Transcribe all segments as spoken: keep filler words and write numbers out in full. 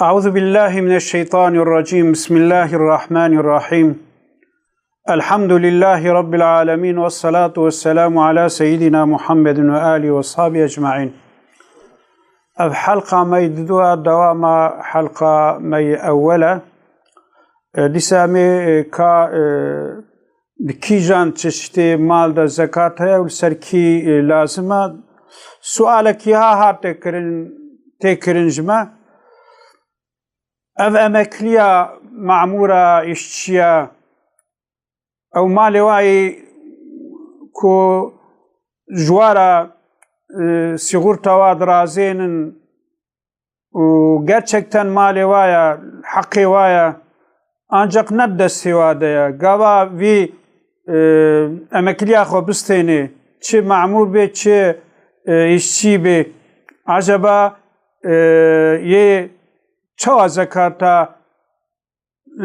أعوذ بالله من الشيطان الرجيم. بسم الله الرحمن الرحيم. الحمد لله رب العالمين، والصلاة والسلام على سيدنا محمد وآله وصحبه أجمعين. Ev helqa me yê didu e, dewama helqa me yê ewwel e. E, dîsa em ê, e, ka, e, di kîjan çeşitê mal de zekat heye û li ser kî, e, lazim e? Sualekî ha hate kirin, tê kirin ji me. Ev emekliya, memûra, îşçiya, ew malê wa yê ku ji wa re, e, sîgûrta wa dirazênin û gerçekten malê wa ye, heqê wa ye, ancaq ne di destê wa de ye. Gava vî, e, emekliya xwe bistênê, çi memûr bê, çi, e, îşçî bê, acaba, e, yê çawa zekata,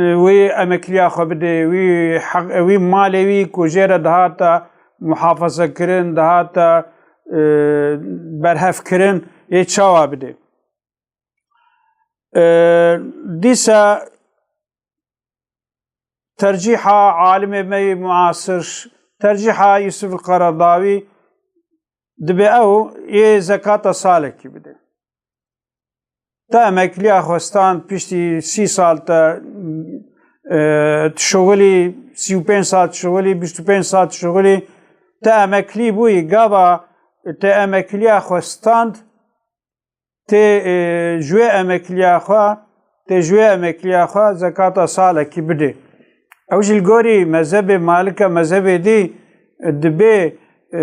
e, wî emekliya xwe bidê, wî heq-, wî malê wî ku jê re dihata muhafaza kirin, dihata, e, berhev kirin, yê çawa bidê? E, dîsa tercîha alimê me yê muasir, tercîha Yusuf el-Qaradawî dibe ew yê zekata salekî bidê. Te emekliya xwe stand, piştî sî sal te, e, dişuxulî, sî û pênc sal dişuxulî, bîst û pênc sal dişuxulî, te emeklî bûyî, gava te emekliya xwe stand, tê, e, ji wê emekliya xwe, tê ji wê emekliya xwe zekata salekî bidê. Ew jî li gorî mezhebê Malik e, mezhebê dî, e, dibê, e,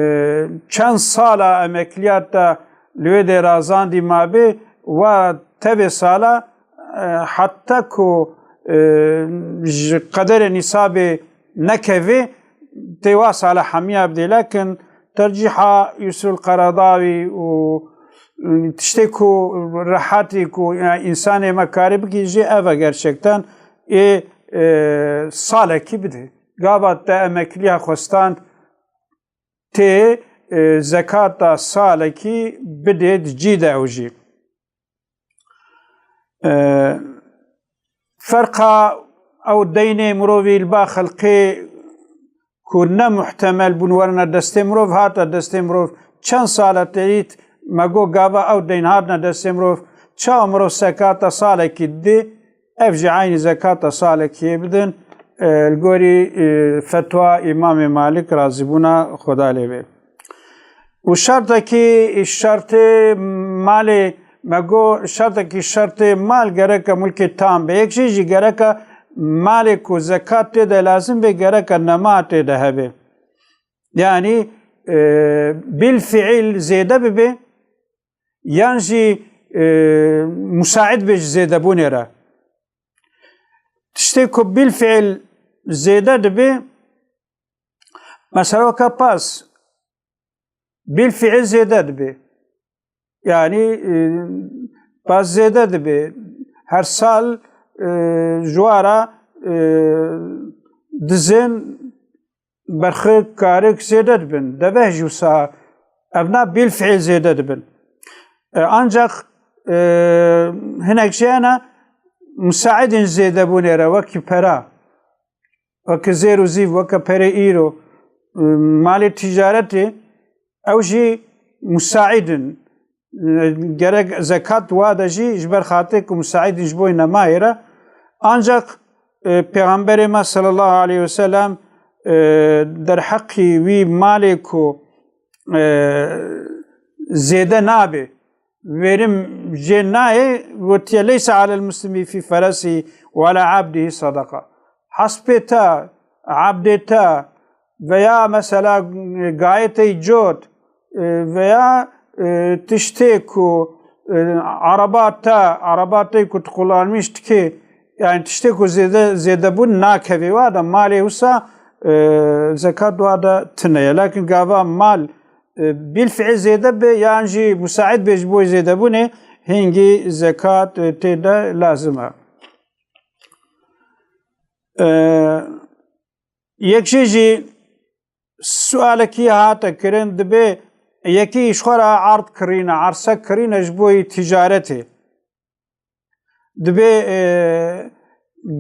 çend sala emekliya te li wê derazandî mabê, wa tevê sala, e, heta ku, e, ji qederê nîsabê nekevê, tê wa sala hemiya bidê. Lekin tercîha Yusuf Qaradawî û, e, tiştê ku rehetî ku, yani, însanê me karê bikî jî ev e gerçekten ê, e, salekî bidê. Gava te emekliya xwe stand tê, e, zekata salekî bidê di cî de ew jî. E, ferqa ew deynê mirovî li ba xelqê ku ne muhtemel bûn werine destê mirov, hate destê mirov çend sale têyît me got gava ew deyn hatine destê mirov, çawa mirov zekata salekî didê, ev jî eynî zekata salekiyê bidin, e, li gorî, e, fetwa Îmamê Malik razîbûna Xweda lê bê. Û şertekî şertê malê, me got, şertekî şertê mal gereke mulkê tam be. Yek jî jî gereke malê ku zekat tê de lazim be, gereke nema tê de hebe. Yanî, e, bil fiil zêde bibe, yan jî, e, musaid be ji zêdebûnê re. Tiştê ku bil fiil zêde dibe, mesela weke pas, bil fiil zêde dibe. Yanî, e, pas zêde dibe. Her sal, e, ji wa re, e, dizên berxik, karik zêde dibin. Deve jî wisa evna bil fiil zêde dibin. E, ancaq, e, hinek jî hene musaidên zêdebûnê re, wekî pera. Weke zêr û zîv, weke perê îro, e, malê ticaretê, ew jî musaid in. E, gerek zekat wa de jî ji ber xatirê ku musaid in ji bo nemayê re. Ancaq, e, Pêxemberê me sallallahu aleyhi ve sellem, e, derheqî wî malê ku, e, zêde nabe, verim jê nayê, gotiye, "Leysa alel muslimi fî feresî ve la abdî sadaka." Hespê te, abdê te veya mesela gayê te yî cot, e, veya, e, tiştê ku, e, araba te, araba te ku tu kullanmiş dikê, yani tiştê ku zêde, zêdebûn nakevê wa de malê wisa, e, zekat wa de tune ye. Lakin gava mal, e, bil fiil zêde be yan jî musaid be ji bo zêdebûnê, hingî zekat, e, tê de lazim e. E, yek jî jî sualekî hate kirin, dibê yekî ji xwe re erd kirîne, erse kirîne ji bo ticaretê. Dibê, e,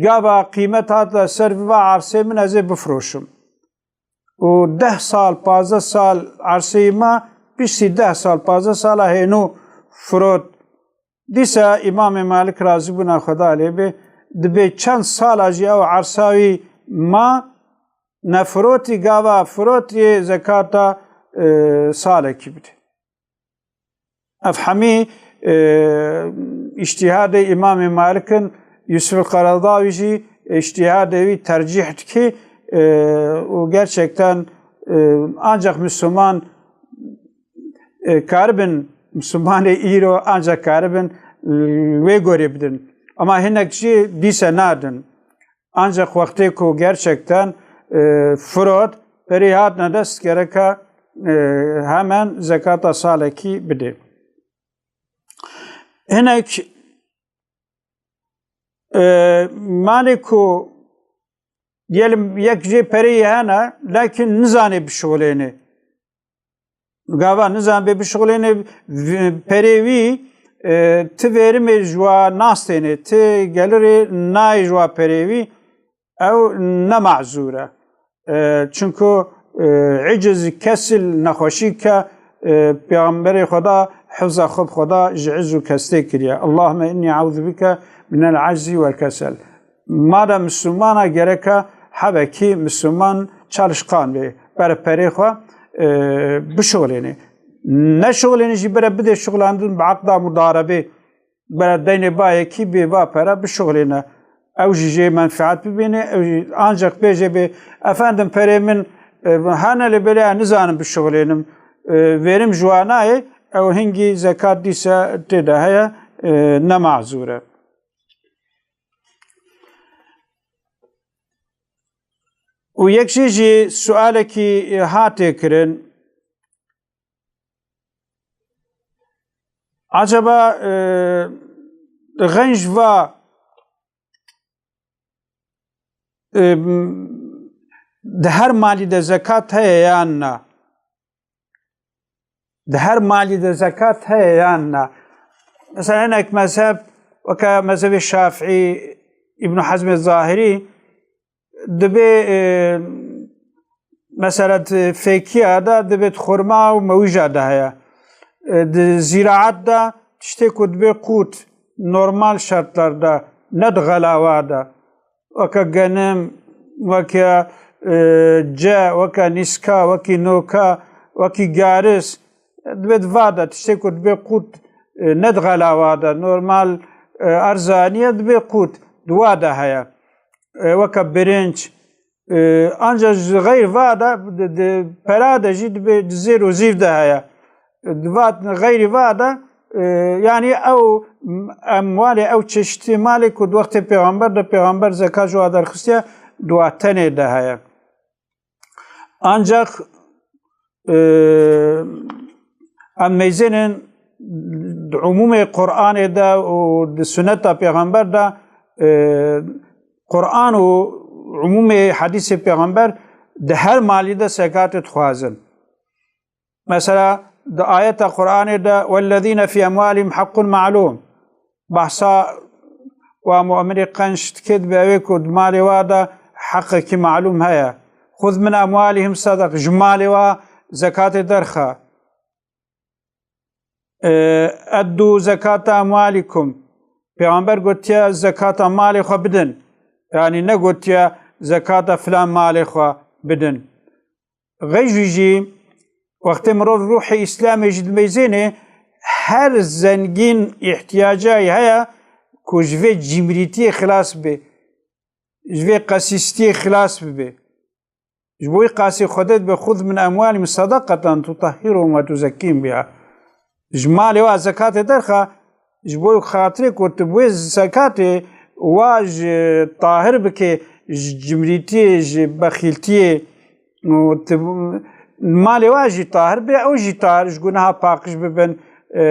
gava qîmet hate ser va ersê min, ez ê bifiroşim. Û deh sal, pazdeh sal erseyê ma, piştî deh sal, pazdeh sala hêno firot. Dîsa Îmamê Malik razîbûna Xweda lê bê, dibê çend sala jî ew ersa wî ma, nefirotî, gava firotiyê zekata, e, salekî bidê. Ev hemî, e, îctîhadê Îmamê Malik in, Yusuf Qeredawî jî îctîhadê wî tercîh dikê, e, û gerçekten, e, ancak Müslüman, e, karibin, Müslümanê îro ancak karibin, e, wê gorê bidin. Ama hinek jî dîse nadin. Ancak wextê ku gerçekten, e, firot, perê hatine dest, gereka, e, hemen zekata salekî bidê. Hinek, e, malê ku diyelim yek jê pereyê hene, lakin nizanê bişuxulênê. Gava nizan bê bişuxulênê, v-, perê wî, e, ti verimê ji wa nastênê, ti gelirê nayê ji wa perê wî, ew ne mazûr e. E, çunku, e, iciz, kesil, nexweşî ke, e, Pêxemberê Xweda, hifza xwe bi Xweda ji iz û kestê kiriye. Allahümme inni eûzu bike minel aczi vel kesel. Madem Müslümana gereka hebekî Müslüman çalışkan bê, bere perê xwe, e, bişuxulênê. Neşuxulênê jî bere bidê şuxulandin bi aqda mudarebê, bere deynê bayekî bê va pere bişuxulêne. Ew jî jê menfiat bibîne, ew jî ancak bêje bê, efendim perê min, e, hene lê belê nizanim bişuxulênim, e, verim ji wa nayê, ew hingî zekat dîse tê de heye, e, ne mazûr e. Û yek jê jî sualekî, e, hatê kirin. Acaba, e, xenc va, e, di her malî de zekat heye yan na? Di her malî de zekat heye yan na? Mesela hinek mezheb, weke mezhebê Şafîî, Îbn Hezmê Zahirî, dibê, e, mesela di fêkiya de dibê di xurma û mewîja de heye. E, di zîraet de tiştê ku dibê qût, normal şertler de, ne di xelawa de. Weke genim, weke, e, ce, weke nîska, wekî noka, wekî garis. Dibê di va de, tiştê ku dibê qût, e, ne di xelawa de, normal, e, erzaniye, dibê qût, di wa de heye. E, weke birinc, e, ancak ji xeyr va de, di, di pera de jî dibê di zêr û zîv de heye. Di va xeyrî va de, e, yanî ew emwalê, ew çeşitî malê ku di wextê pêxember de pêxember zekat ji wa derxistiye, di wa tenê de heye. Ancak, e, em meyzênin di umûmê Qur'anê de û di suneta pêxember de, e, Qur'an û umûmê hedîsê pêxember di her malî de zekatê dixwazin. Mesela di ayeta Qur'anê de, "Wellezîne fî emwalihim haqqun ma'lûm." Behsa wa mu'minê qenc dike, dibê ew ê ku di malê wa de heqekî malûm heye. "Xuz min emwalihim sadaq." Ji malê wa zekatê derxe. E, "Eddu zekata emwalikum." Pêxember gotiye, "Zekata malê xwe bidin." Yanî negotiye, "Zekata filan malê xwe bidin." Xeyr jî, wextê mirov ruhê Îslamê jî dimeyzênê, her zengîn îhtiyacayî heye ku ji vê cimrîtiyê xilas bê, ji vê qesîstiyê xilas bibe. Ji bo wî qasî Xwedê dibe, "Xuz min emwalihim sadaqatan tutahhiruhum ve tuzekkihim biha." Ji malê wa zekatê derxe, ji bo xatirê ku tu bi wê zekatê wa ji tahir bike, ji cimrîtiyê, ji bexîltiyê, û tu malê wa jî tahir be, ew jî tahir ji gunaha paqij bibin, e,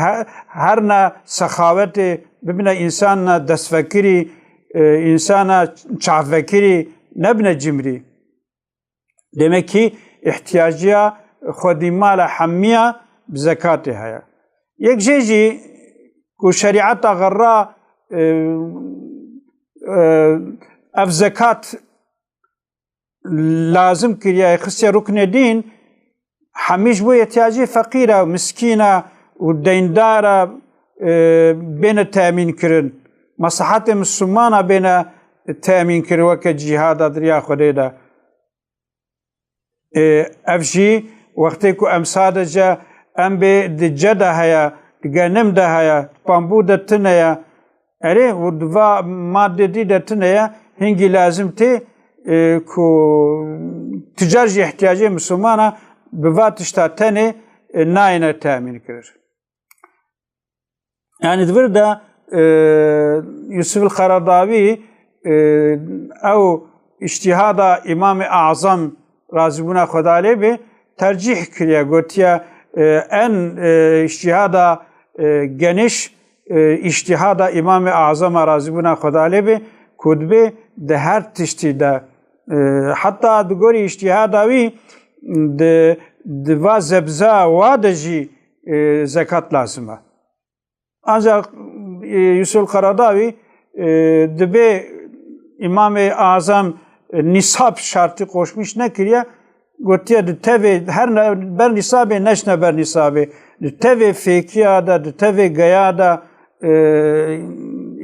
he-, herna sexawetê, bibine însana destvekirî, e, însana çavvekirî, nebine cimrî. Demek ki îhtiyaciya xwedî mala hemiya bi zekatê heye. Yek jê jî ku şerîeta xwe re, e, e, ev zekat lazim kiriye, xistiye ruknê dîn, hemî ji bo ihtiyacê feqîr e, miskîn e û deyndar e, e, bêne temîn kirin. Meslahetê Mislimana bêne temîn kirin weke cîhada di riya Xwedê de. Ê, ev jî wextê ku em sadece em bê di ce de heye, di genim de heye, di bambû de tune ye. Erê, û di va madê dî de tune ye, hingî lazim tê, ê, ku tu car jî ihtiyacê Mislimana bi va tişta tenê, ê, nayêne temîn kirin. Yani di vir de, e, Yusuf el-Qaradawî, e, ew îştîhada Îmamê Azam razîbûna Xwedê lê bê tercîh kiriye, gotiye, e, en, e, îştîhada, e, geniş, e, îştîhada Îmamê Azama razîbûna Xwedê lê bê ku dibê di her tiştî de, e, heta di gorî îştîhada wî di, di va zebza wa de jî, e, zekat lazim e. Ancak, e, Yusuf Karadawî, e, dibê Îmamê Azam, e, nîsab şartî koşmîş nekiriye, gotiye di tevê her ne, ber nîsabê neşne ber nîsabê. Di tevê fêkiya de, di tevê geya de, e,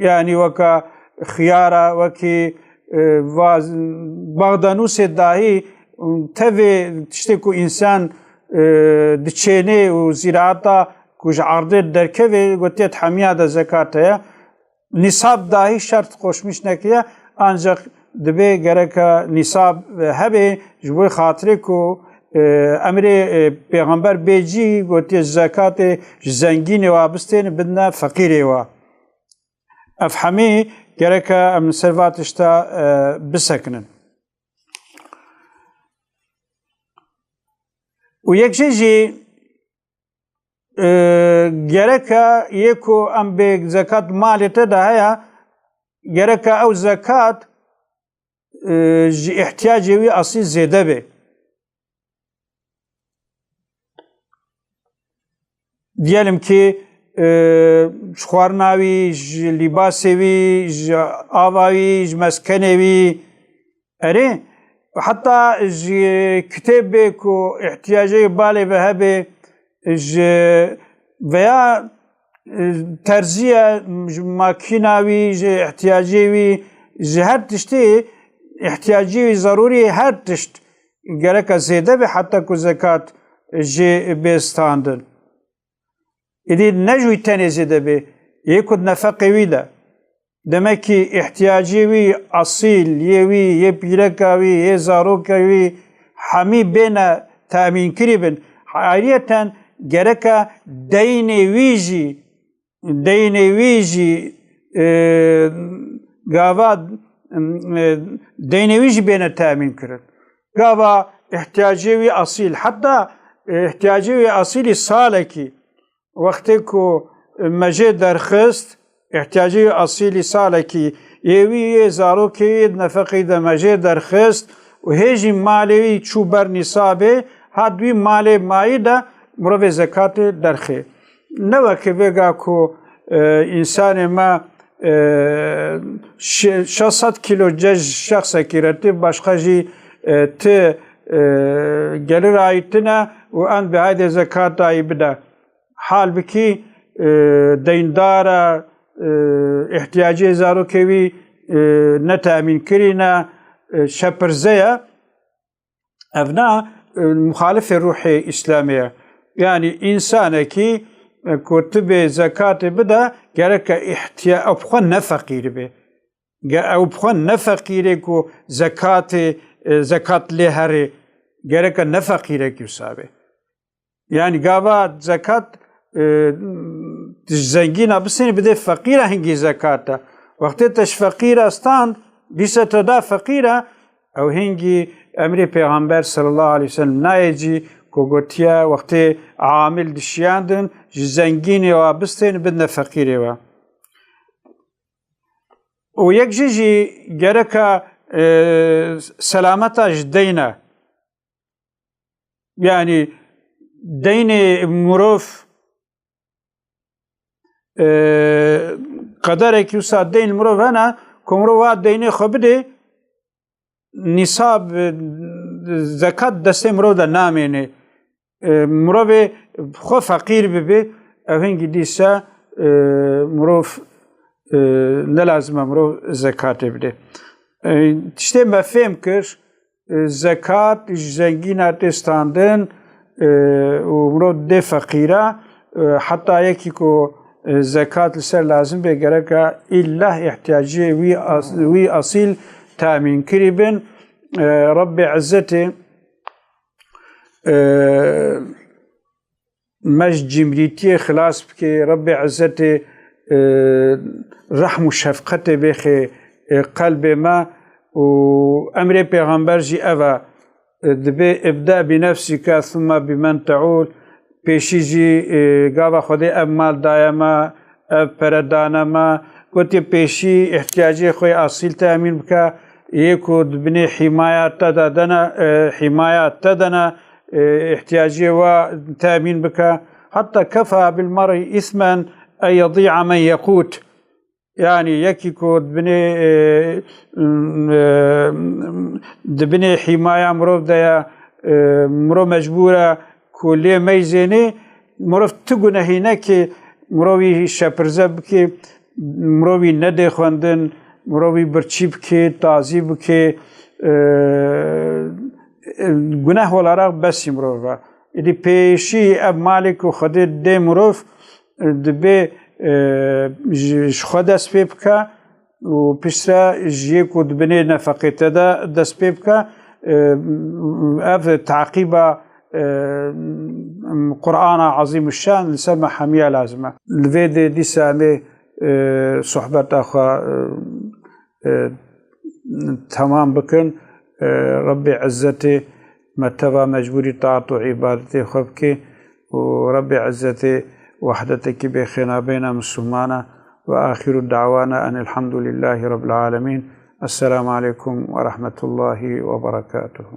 yanî weka xiyara, wekî, e, vaz-, Baxdanûsê dahî, tevê tiştê ku însan, e, diçênê û zîraeta ku ji erdê derkevê, gotiye di hemiya de zekat heye. Nîsab dahî şert koşmîş nekiriye, ancak dibê gereka nîsab hebe ji bo xatirê ku, e, emrê, e, pêxember bê cî, gotiye zekatê ji zengînê wa bistêne bidine feqîrê wa. Ev hemî gereka em li ser va tişta, e, bisekinin. Û yek jê jî, e, gereke yê ku em bê zekat malê te de heye, gereke ew zekat, e, ji ihtiyacê wî asî zêde be. Diyelim ki, e, ji xwarina wî, ji lîbasê wî, ji ava wî, ji meskenê wî, erê, heta ji kitêbê ku ihtiyacê balê ve hebe, ji veya, e, terziye, ji makîna wî, ji ihtiyacê wî, ji her tiştê ihtiyacê wî, zerûrî her tişt gereka zêde be heta ku zekat jê bê standin. Êdî ne ji wî tenê zêde bê, yê ku di nefeqê wî de. Demekî ihtiyacê wî asîl, yê wî, yê pîreka wî, yê zaroka wî hemî bêne temînkirî bin. Ayriyeten gereka deynê wî jî, deynê wî jî, e, gava, e, deynê wî jî bêne temîn kirin. Gava ihtiyacê wî asîl, heta, e, ihtiyacê wî asîlî salekî, wextê ku me jê derxist, ihtiyacê wî asîlî salekî, yê wî, yê zarokê wî, yê di nefeqî de me jê derxist û hê jî malê wî çû ber nîsabê, hat wî malê mayî de mirovê zekatê derxê. Ne wekî vêga ku, e, însanê me, e, şe-, şeş sed kîlo ce ji şexsekî re tê, başqa jî, e, ti, e, gelir ayî tine û em bê haydê zekata yî bide. Halbikî, e, deyndar e, e, ihtiyacê zarokê wî, e, ne temîn kirî ne, e, şepirze ye. Ev na, e, muxalifê ruhê Îslamê ye. Yanî însanekî, e, ku tu bê zekatê bide, gereke ihtiya-, ew bi xwe ne feqîr be. Ge-, ew bi xwe ne feqîrê ku zekatê, e, zekat lê herê. Gereke ne feqîrekî wisa be. Yanî gava zekat, e, ji zengîna bistenî bidê feqîra hingî zekat e. Wextê te ji feqîra stand, dîse te da feqîra, ew hingî emrê Pêxember sallallahu aleyhi ve sellem nayê cî ku gotiye wextê amil dişiyandin, ji zengînê wa bistên bidine feqîrê wa. Û yek jî jî gereka, e, selameta ji deyne. Yanî deynê mirov e, qederekî wisa deyn li mirov hene, ku mirov wa deynê xwe bidê, nîsab, e, zekat destê mirov de namêne. E, mirovê xwe feqîr bibe, ev hingî dîse, e, mirov, e, ne lazim e mirov zekatê bide. E, tiştê me fêm kir, e, zekat ji zengîna tê standin, e, û mirov dê feqîra, e, heta yekî ku, e, zekat li ser lazim be, gereka îllah ihtiyacê wî as-, wî asîl temîn kirî bin. E, Rebbê Izzetê, e, me ji cimrîtiyê xilas bike, Rebbê Izzetê, e, rehm û şefqetê bêxe, e, qelbê me û emrê pêxember jî ev e, e, dibê ibde bi nefsike thumma bi men teûl, pêşî jî, e, gava Xwedê ev mal daye me, ev pere dane me, gotiye pêşî ihtiyacê xwe yê asîl temîn bike, yê ku di binê hîmaya te de dene, e, hîmaya te dene, e, ihtiyacê we temîn bike. Hatta kefa bil mer'i ismen en yedî'a men yekût. Yani yekî ku di binê, e, e, di binê hîmaya mirov de ye, e, mirov mecbûr e ku lê meyzênê, mirov tu gunehî neke, mirovî şepirze bike, mirovî nedê xwendin, mirovî birçî bike, tazî bike, e, e, guneh olarak besî mirov e. Êdî pêşî ev malê ku Xwedê dê mirov, e, dibê, e, ji, ji xwe dest pê bike û piştre ji yê ku dibinê nefeqê te de dest pê bike, e, ev teqîba, e, Qur'ana Azîmuşşan li ser me hemiya lazim e. Li vê dê dîsa em ê, e, sohbeta xwe, e, e, temam bikin. E, Rebbê Izzetê me teva mecbûrî taat û îbadetê xwe bike û Rebbê Izzetê wehdetekî bêxe nabeyna Mislimana. Ve axiru da'wana enilhamdulillahî Rabbil alemîn. Esselamu aleykum ve rahmetullahî ve berekatuhu.